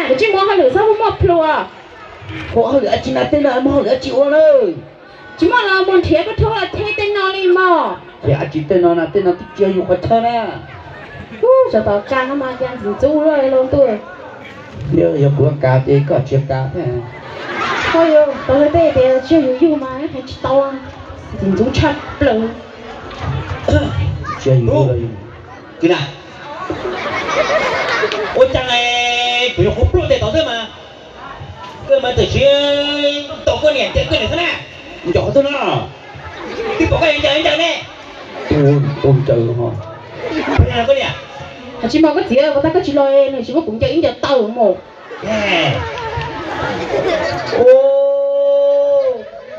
Kuv tsis muaj hauj lwm, txhob muaj plhus. Ua hauj lwm dab tsi na, tej no muaj hauj lwm dab tsi ua na? Tsis muaj los mus nrhiav koj rhuab los theb tej no li mog. Nrhiav dab tsi tej no na, tej no twb tsis yog yus qhov chaw na. Ub, xyov tau kaj no mas cas ntxim ntxub luaj li lauj ntuj. Yog kuv kav ces koj tsis kav thiab. Koj yog tau tej tias tsis yog yus yug mas hais tsis tau, ntxim ntxub tshaj plaws. Tsis yog yus yug los yus. Ua cas kuv yog qhov pluaj tes tod xwb mas, koj mas tam sim ntaus koj niam ncaws koj niam xwb na. Ncaws qhov twg no? Twb pom koj ncaws ncaws ne. Tus ncaws ho. Koj niam. Tsis mog koj txiv, puas tas koj tsis los nws tsis muab kuv ncaws ib ncaws taw mus.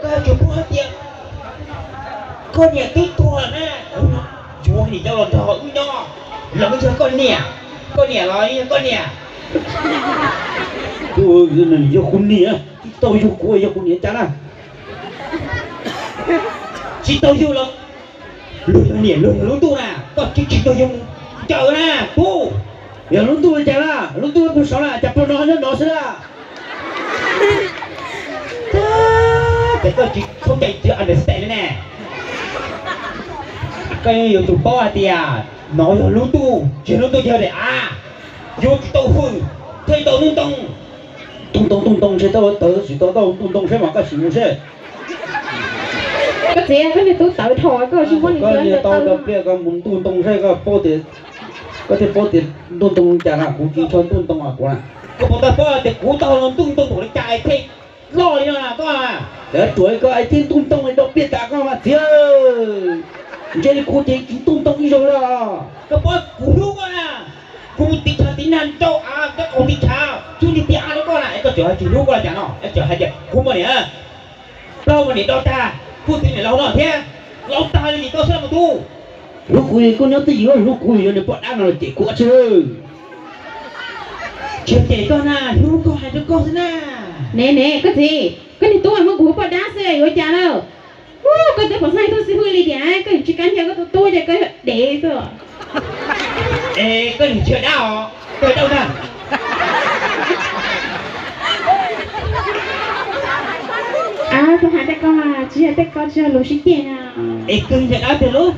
Koj tsuas pub hais tias koj niam twb tuag na, kuv yuav niam yau los nrog wb nyob, los yog koj niam, koj niam los yog koj niam. Yog kuv niam, tsis tau yug kuv yog kuv niam cas na. Tsis tau yug los luag yog niam luag yog lub ntuj na, koj tsis tsis tau yug ncaws na, pub. Yog lub ntuj li cas na, lub ntuj puag saud na, cas puag no nyob no xwb na. Ces koj tsis txhob cai tsis understand li ne. Koj yuav tsum paub hais tias no yog lub ntuj, tsis yog lub ntuj ces yog daim av, yuav tsum tau hwm thiaj tau ntuj ntoo. Ntuj ntoo ntuj ntoo ntshe tau tawv tsis tau tau ntuj ntoo saib mas koj sim mus seb. Koj txiv, koj niag tub tawv dhau koj tsis muab nws tau tau pliaj koj mus ntuj ntoo saib koj paub tias, koj thiaj paub tias ntuj ntoo li cas na, kuv tsis ntshaw ntuj ntoo kuv na. Koj puas tau paub tias kuv tau los ntuj ntoo npaum li cas thiaj loj li no koj? Lawv ruam koj hais thiab ntuj ntoo tau pliaj tas koj mas txiv. Ntshe li kuv ces tsis ntuj ntoo ib zaug li os. Koj paub kuv hlub koj na, kuv mus tiv tshav tiv nag rau av koj qaug tiv tshav tsuj nti tiag av rau koj na, es koj tseem hais tsis hlub koj li cas no, es tseem hais tias kuv poj niam, plaub poj niam do tag, kuj txiv niam laus no thiab, laus tag li koj xwb mus tub. Hlub kuv, koj nyob twj ywm hlub kuv, yog niag poj dab no los cem kuv tsi. Tsis cem koj na, hlub koj hais rau koj xwb na. Ne ne koj txiv, koj niag tub muab kuv ua poj dab xwb yuav cas na. Koj twb pom xeeb tub xib hwb li tias koj tsis kam nrhiav koj tus tub ces koj yog dev xwb. Es koj niag tsis yog dab os, koj yog dab ntag. Koj hais tej ko mas tsis yog tej ko, tsis yog lus sib ceg na. Es koj yog dab tiag lauj.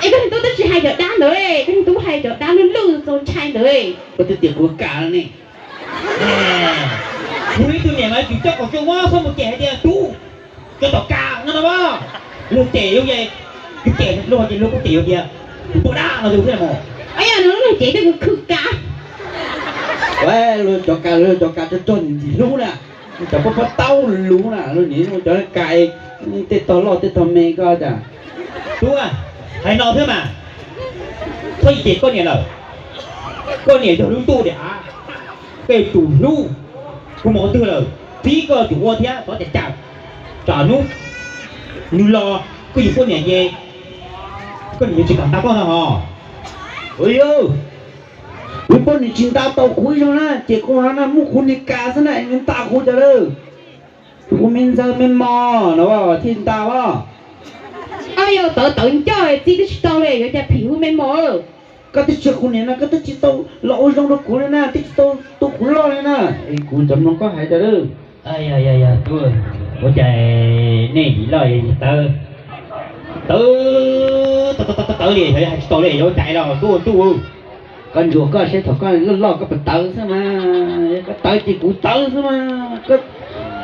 Es koj niag tub twb tsis hais cov dab ntawd, koj niag tub hais cov dab lwj lwj txaus ntshai ntawd. Koj twb tias kuv kam ne. Kuv ib tug niam mas tsis coj kom tsuj mob txhob mus cem hais tias tub, cov tom kas no no. Luag cem yus ces, luag cem luag ces luag kuj cem yus tias tus poj dab no tus xwb mus. Yog no luag cem tej tus khwv kav. Luag cov kas, luag cov kas tso tso ntxim hlub na, cov poj poj taub lus na, luag nim cov kas tej tog loj tej tog me ko cas. Tub, hais no xwb mas, txhob cem koj niam lawm. Koj niam yog lub ntuj diam, koj tus hlub, kuv mus qhov twg lawm txib koj yuav tsum ua thiab txhob cem cem. Tsam hnub nws los koj yug poj niam ces koj niam yuav tsis kam nta koj no hos. Ua yog, yus poj niam tsis nta tau kuv ib zaug na ces kuv no na muab kuv niag kas xwb na nws nta kuv cas lawm. Kuv me ntxawg me mos no thiaj nta os. Yog tawv tawv ncauj txib twb tsis tau li yuav cas phim hub me mos. Koj twb tsis yog kuv niam no koj twb tsis tau los ua zoo rau kuv li na, twb tsis tau tu kuv loj li na. Es kuv cov mloog koj hais cas lawm. Yog yog yog tub, ua cas nej yim loj yog yim tawv, tawv tawv tawv tawv li xyov yog hais tsis tau li yuav ua cas los tub tub. Koj ntsuas koj seb thaum koj loj loj koj puas tawv xwb mas, koj tawv ces kuv tawv xwb mas.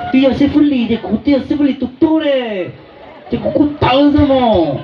Twb yog xib fwb Lis ces kuv twb yog xib fwb Lis tus tub li, ces kuv kuj tawv xwb mos.